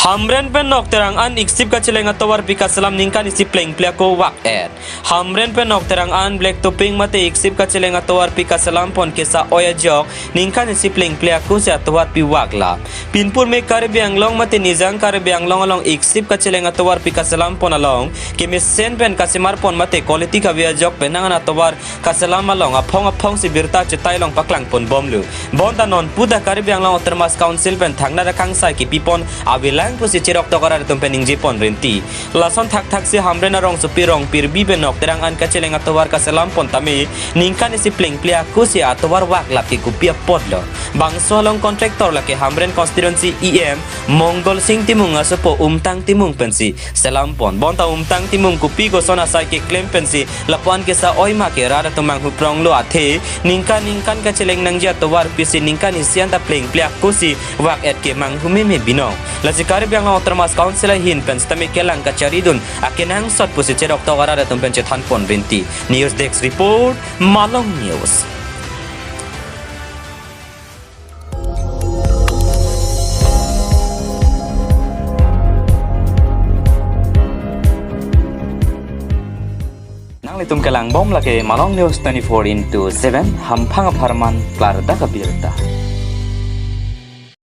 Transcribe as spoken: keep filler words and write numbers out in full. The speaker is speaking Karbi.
Hamren pen Nokterang an iksip kacheleng atovarpi kaselam ningkan isi plengple ako vak-et. Hamren pen Nokterang an black topping mate iksip kacheleng atovarpi kaselam pon kesa oi ajok ningkan isi plengple ako si atovarpi vak lap. Pinpur me Karbi Anglong mate Nijang Karbi Anglong along iksip kacheleng atovarpi kaselam pon along kemesen pen kasemar pon mate quality kave ajok penang an atovar kaselam along aphong aphong si birta chetai along paklang pon bomlo. Bonta non puta Karbi Anglong Autonomous Council pen thangnat akangsai kepi pon avelang pusi cheroktok arat atum pen ningje pon rinti. Lason thakthak si Hamren arongsopi Rongpirbi pen Nokterang an kacheleng atovar kaselam pon tame ningkan isi plengple ako si atovar vak lap ke kopi apotlo. Bangso along contractor lake Hamren constituency E M Mongol Sing Timung asopo Umtang Timung pensi selam pon. Bonta Umtang Timung kopi koson asai keklem pensi lapu-an kesa oi ma ke rat atum manghu pronglo athe ningkan ningkan kacheleng nangji atovarpi si ningkan isi anta plengple ako si vak-et ke manghu meme binong. Lasi Karbi Anglong Autonomous Council ahin pen sitame kelang kacharidun akenangsot pusi cheroktok arat atum pen chethan pon rinti. News Desk Report, Malong News. Nanglitum kelang bom lake Malong News twenty-four into seven, hamphang apharman klardak abirta.